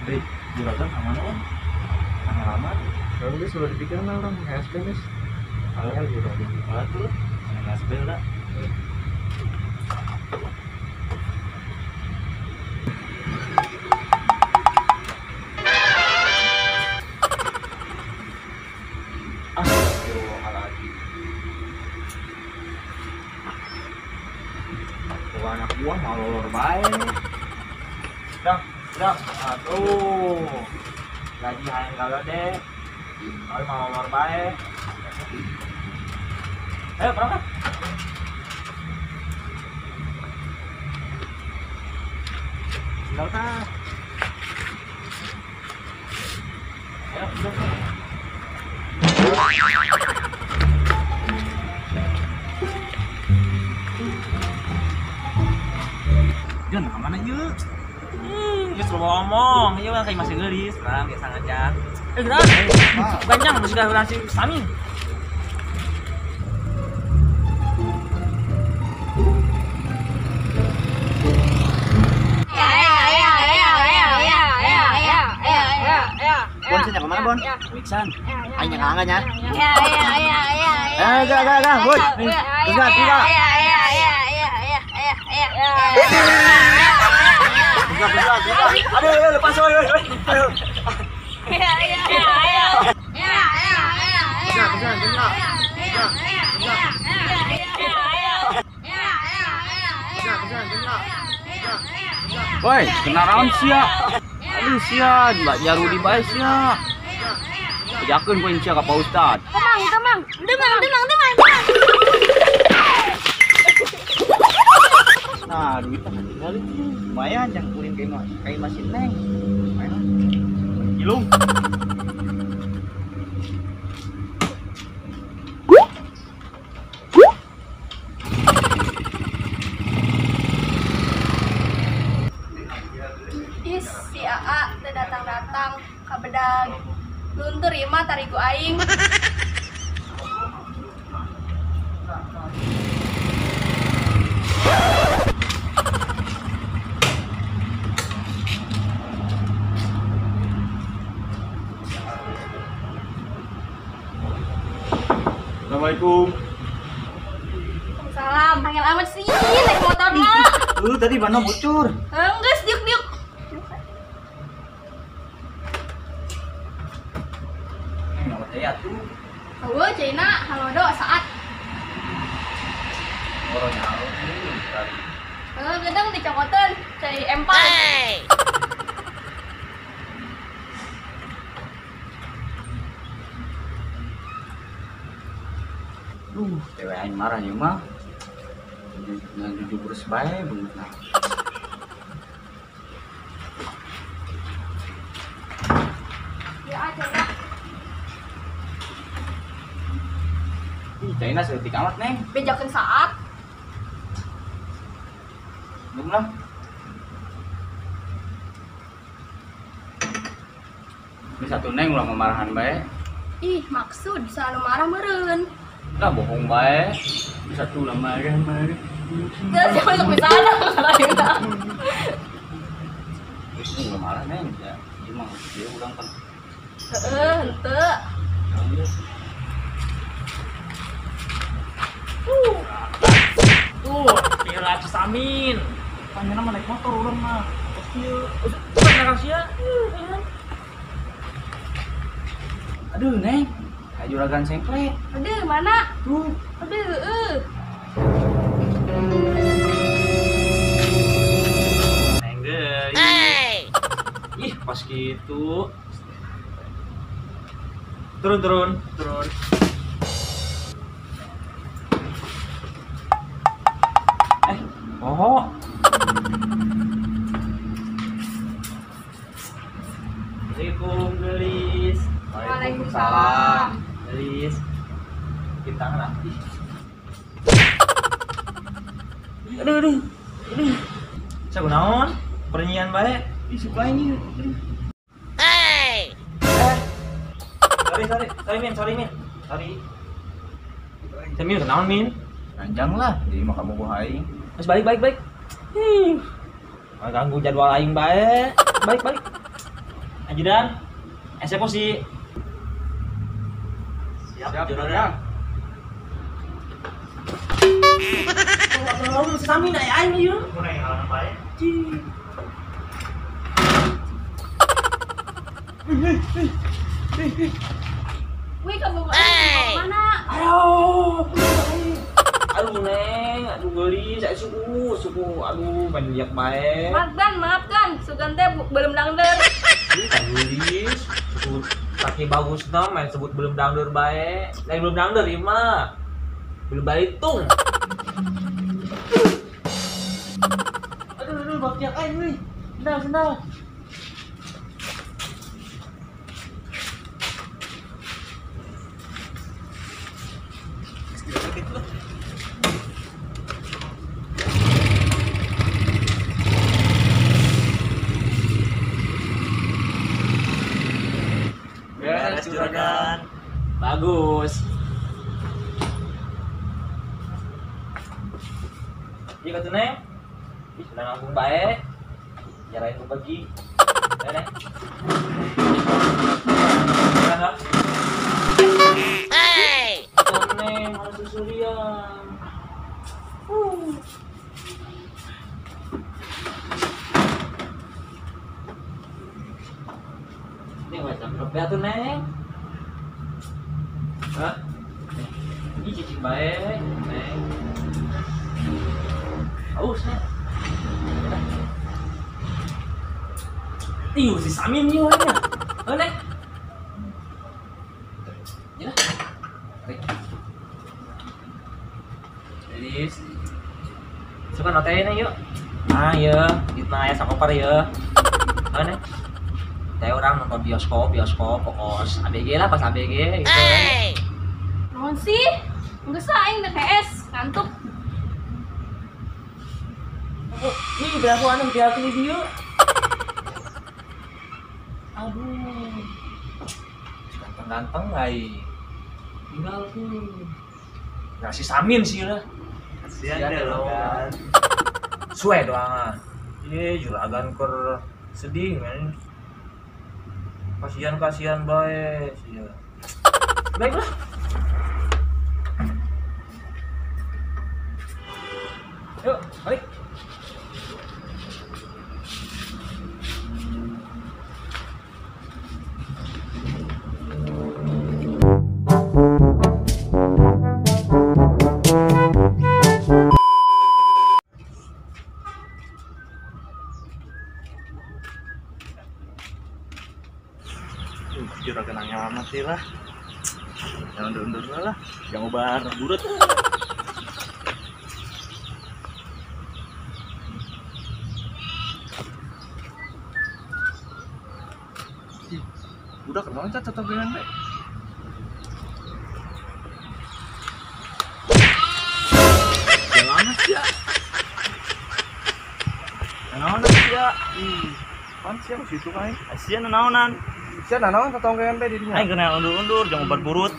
Hei, juragan ka mana ya? Lama. Sekarang dia sudah dipikirkan orang HSB nih. Kalau juragan tuh, HSB lah. Anak buah mau lolor bae. Dang, dang, aduh. Lagi hayang gagal deh. Kalau mau lolor bae. Ayo berangkat. Tinggal tah. Ayo, udah. Jun, kemana yuk? Geus loba ngomong, ieu mah kayak masih geulis, urang biasa ngajak. Geura. Banyak sudah berhasil sami. Bon, sini kemana, Bon? Wiksan. Aing nyangan ya. Ya ya ya ya. Ga ga ga, Bon. Tiga, tiga. Ya ya ya ya ya ya ya. Tiga, tiga, tiga. Aduh, aduh, lepas, oi, oi, aduh. Ya ya ya ya. Ya ya ya. Tiga, tiga, tiga. Ya ya ya. Woi, kena raon sia. Aduh sia, Mbak Jarudi bae sia. Bejakeun ku sia ka Pak Ustad. Temang, temang. Demang, demang, demang, demang. Nah, duitnya tinggal itu. Lumayan yang kulin kayak masih neng. Lumayan. Gilung. Is si AA teu datang-datang kabedag. Luntur ieu mah tarigu aing. Assalamualaikum. Salam, panggil amat sih naik motor mah. Tadi mana bocor? Enggeus diuk-diuk. Ya tuh. Halo, Cina, halo do saat. Orangnya halo. Gedeng dicokoteun cai empat. Hey. Cewek aing marah ieu mah. Ngan jujur beres bae beungeutna. Ya Cina. Ih, China seeutik amat, Neng. Bejakeun saat. Belum lah. Ini satu Neng ulah memarahan bae. Ih, maksud bisa anu marah meureun. Lah bohong bae. Satu lah marah-marah. Terus siapa sok bisa ada lainna. Wis ulah marah Neng ya. Ieu mah dia urang kan. Heeh, henteu. Tuh, kira Amin. Panjangna mah naik motor urang mah. Terus kieu. Terus sia. Aduh, Neng. Kayak juragan sengklek. Aduh, mana? Tuh. Aduh, heeh. Neng deui. Ih, pas gitu. Turun, turun, turun. Oh. Assalamualaikum, gelis. Waalaikumsalam. Gelis. Kita tangan. Aduh, aduh. Aduh. Saya kunaon? Pernyian bae. Ih, suka ini. Hey. Sorry, sorry. Sorry, Min, sorry, Min. Sorry. Saya Min kunaon, Min? Ranjang lah, jadi mah kamu gua aing. Terus balik, balik, balik. Ih. Ganggu jadwal aing bae. Balik, balik. Ajudan, eksekusi. Siap, juragan. Tolong sami na aing ieu. Kurang halangan bae. Wih, kamu mana? Aduh, aduh neng, aduh geulis, saya suku, aduh banyak bae. Maaf kan, sugan teh belum dangder. Ih, geulis, suku kaki bagus na, main sebut belum dangder bae. Lain belum dangder ieu mah. Belum balitung. Aduh, aduh, baktiak aing euy. Sendal, sendal. Beres juragan. Bagus. Iya kata neng, ih sudah ngambung bae, nyarain gue pergi. Neng. Neng. Hey. Neng, harus susulian. Ini macam berapa tuh neng? Hah? Ini cicing bae, neng. Aus neng. Ih, si Samin nih orangnya. Oh neng. Ya. Baik. Jadi, suka notain neng yuk. Ah ya, di tengah ya sakopar ya. Oh neng. Saya orang nonton bioskop, pokos ABG lah pas ABG gitu. Hey. Naon sih? Enggak sah aing dek HS, ngantuk. Oh, ini berapa anu dia ini dia. Aduh. Ganteng-ganteng ai. Tinggal tuh. Ngasih Samin sih lah. Kasihan deh lo kan. Suwe doang. Iya, juragan ker sedih men. Kasihan bae sia. Baiklah. Yuk, balik. Juragan angel amat sih lah. Jangan undur-undur lah, jangan ubar burut. Udah kenal cat atau gimana, Be? Jangan amat ya. Naon ya? Ih, pan siapa situ kae? Asian naonan. Sia naon tatongkean teh di dinya? Aing kenal undur-undur, jangan ubar burut.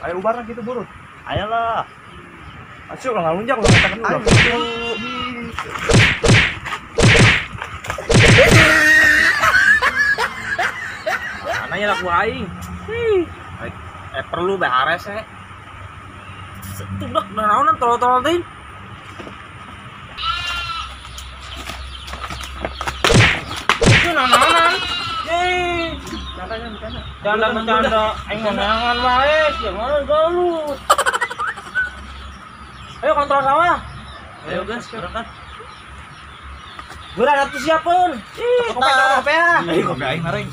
Ayo ubar gitu burut. Ayolah. Asyik ulah ngalunjak ulah katakan ulah. Ananya laku aing. Perlu behares eh. Tudak naonan tolol-tolol teh. Itu naonan. Bercanda, aing ngomongan wae, sia mah galut. Ayo kontrol sawah. Ayo guys, berangkat. Geura atuh siapkeun. Ih, kopi ah. Ayo kopi aing mareng.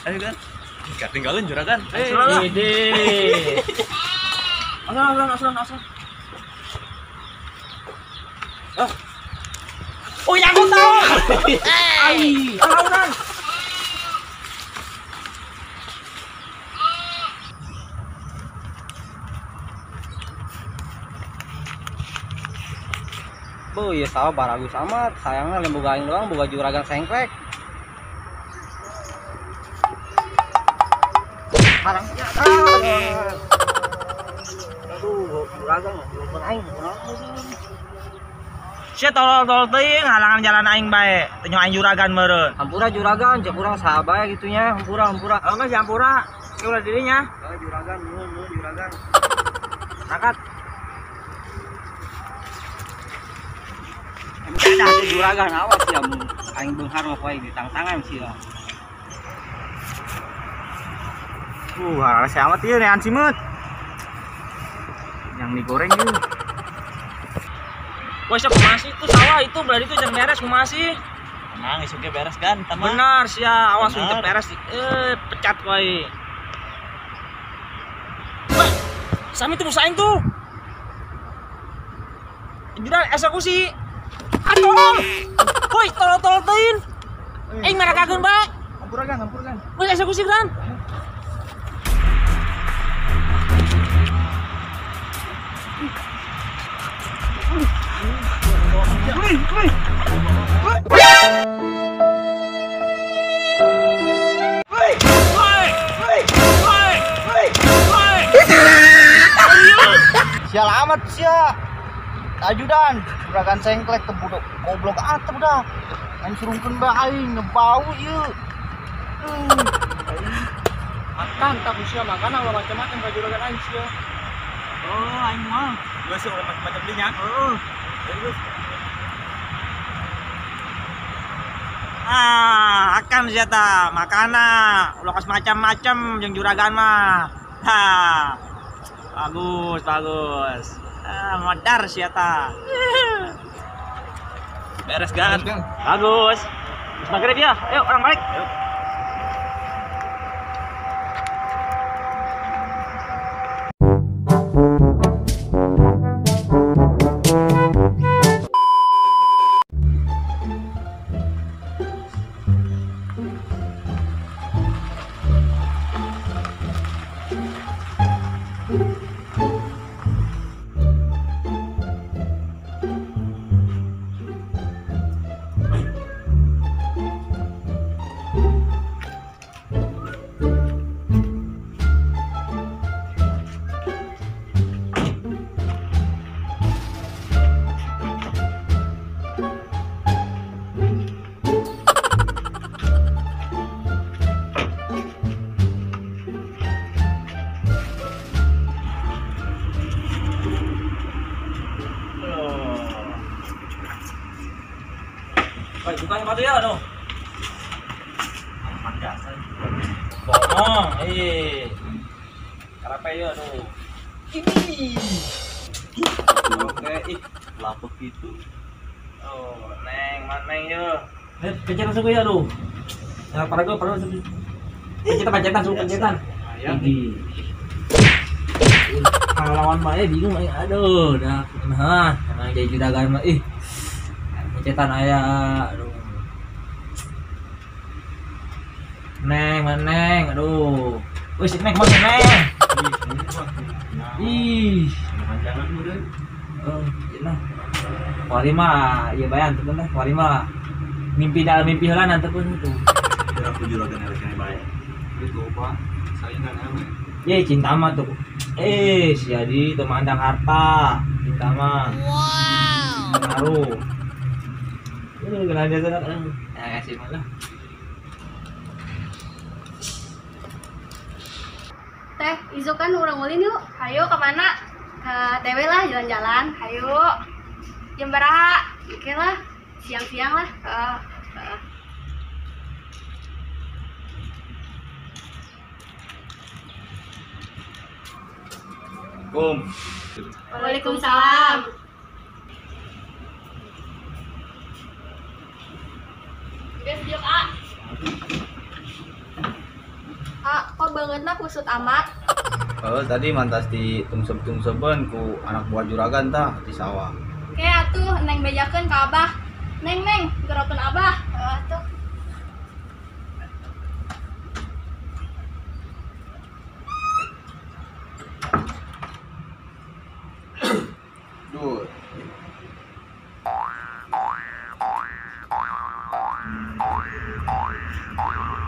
Ayo kan. Ketinggalan juragan. Ide. Asal. Ah. Oh, nyangkut tau. Ai, alaunan. Bu, ya sawah baragus amat. Sayangnya lain boga aing doang, boga juragan sengklek. Harangnya. Aduh, juragan belum aing. Sia tolol-tolol teuing halangan jalan aing bae. Teu nyaho aing juragan meureun. Hampura juragan, cek urang saha bae kitu nya, hampura hampura. Oh geus hampura. Ulah dirinya. Oh, juragan, nuhun nuhun juragan. Angkat. Dadah teh juragan awas ya mun aing beunghar mah poe di tang-tangan sia. Rasa amat ieu nean simeut. Yang digoreng ieu. Wah, sok kumaha itu sawah itu berarti itu jeung beres kumaha sih? Tenang, isuk ge beres kan, teman. Benar sia, awas untuk beres pecat wae. Wah, sami tuh musuh aing tuh. Juragan eksekusi. Ah, tolong. Woi, tolol-tolol teuing. Aing marakakeun bae. Hampura gan, hampura gan. Woi, eksekusi gan. Sial amat sia. Ajudan, juragan sengklek teu budok goblok atep dah. Aing surungkeun bae aing ngebau ieu. Makan tak sia makan ulah macam-macam ka juragan aing sia. Oh, aing mah. Geus ulah macam-macam dinya. Heeh. Ah, akan sia ta, makana ulah kos macam-macam jeung juragan mah. Ha. Bagus, bagus. Ah, modar sia ta. Beres gan. Bagus. Terus maghrib ya. Ayo orang balik. Ayo. Woi, buka sepatu ya, aduh. Amat dasar. Bohong, eh. Karape ya, aduh. Ini. Oke, ih, lapuk gitu. Oh, neng, neng yo. Eh, pencet langsung ya, aduh. Nah, para gue, para gue. Pencetan, pencetan, suruh pencetan. Ini. Pahlawan mah bingung aing, aduh, dah. Nah, emang jadi juragan mah ih. Pencetan aya, aduh. Neng, neng, aduh. Wih, si neng, masuk neng. Ih, jangan udah. Oh, nah. Wari mah, iya bayan tuh lah. Wari mah mimpi dalam mimpi heula nanti pun itu. Aku juragan elek bae. Itu apa? Saingan ame. Ye, cinta mah tuh. Eh, si jadi temandang harta, cinta mah. Wow. Ngaruh. Udah gelas aja kan. Nah, kasih malah. Teh, Izo kan urang ulin yuk. Hayo kemana? Ke TW lah, jalan-jalan. Hayo. Jam baraha? Oke lah, siang-siang lah. Heeh. Kum. Waalaikumsalam. Guys, diuk A. A, kok banget lah kusut amat? Oh, tadi mantas di tungsep-tungseban ku anak buah juragan tah di sawah. Oke atuh, neng bejakeun ka abah. Neng, neng, gerokeun abah. Heeh atuh. Duh.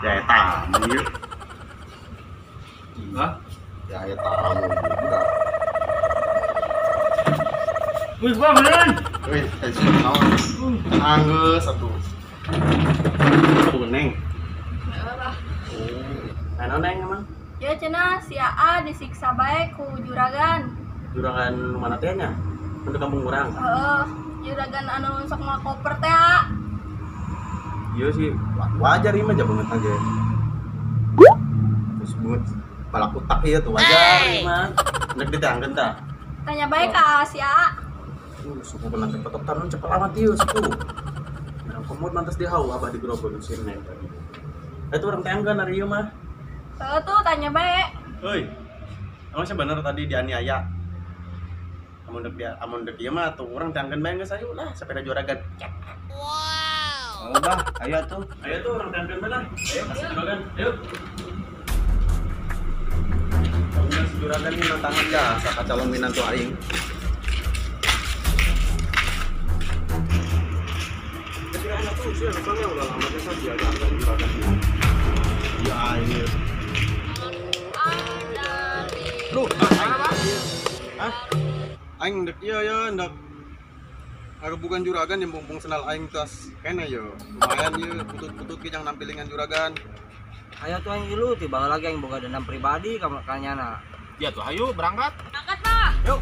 Ya tamu yuk. Hah? Ya tamu juga. Wih, gua beneran. Wih, tension naon? Anggeus atuh. Tuh neng. Oh, anu neng emang? Ya cenah si AA disiksa bae ku juragan. Juragan mana teh nya? Untuk kampung urang. Heeh, juragan anu sok mawa koper teh. Iya sih, wajar ieu mah banget aja. Terus banget palak utak ieu tuh wajar ieu mah. Nek ditangkeun tah. Tanya bae ka si AA. Suku penang kepetok tanun cepet amat ieu suku. Urang komod mantas dihau abah digrogol si neng tadi. Itu urang tangkeun ari ieu mah. Heeh tuh tanya bae. Heuy. Emang sih bener tadi dianiaya. Amun dek dia, amun dek ieu mah tuh urang tangkeun bae geus ayo lah sepeda juragan. Wow. Oh, bah, ayo tuh. Ayo tuh urang tangkeun bae lah. Ayo kasih juragan. Ayo. Kamu si juragan ini tangan jasa ka calon minantu aing. Juragan tuh sih soalnya udah lama sih dia juragan. Ya aing. Lu, hah? Aing ndek ieu ya ndek. Bukan juragan yang mumpung senal aing tas kene yo. Lumayan ieu putut-putut ge jang nampilingan juragan. Ayo tuh aing ilu tiba lagi aing boga dendam pribadi ka kanyana. Ya tuh ayo berangkat. Berangkat, Pak. Yuk.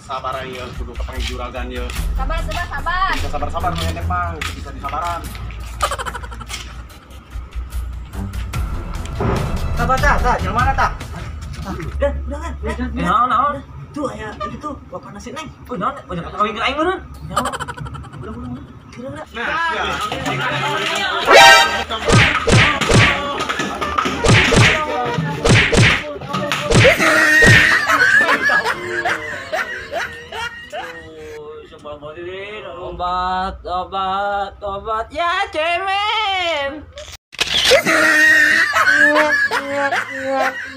Sabar aing kudu kapanggih juragan ieu. Sabar, sabar, sabar. Bisa sabar-sabar nu mah, bisa disabaran. Sabar tah, tah, jalan mana tah? Udah, udah kan? Naon, naon? Tuh aya itu tuh bapak nasi neng. Oh, naon? Udah kawin ke aing meureun. Naon? Udah, udah, udah. Kira enggak? Nah, siap. Obat, obat, obat. Ya, cemen.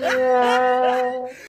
Yeah.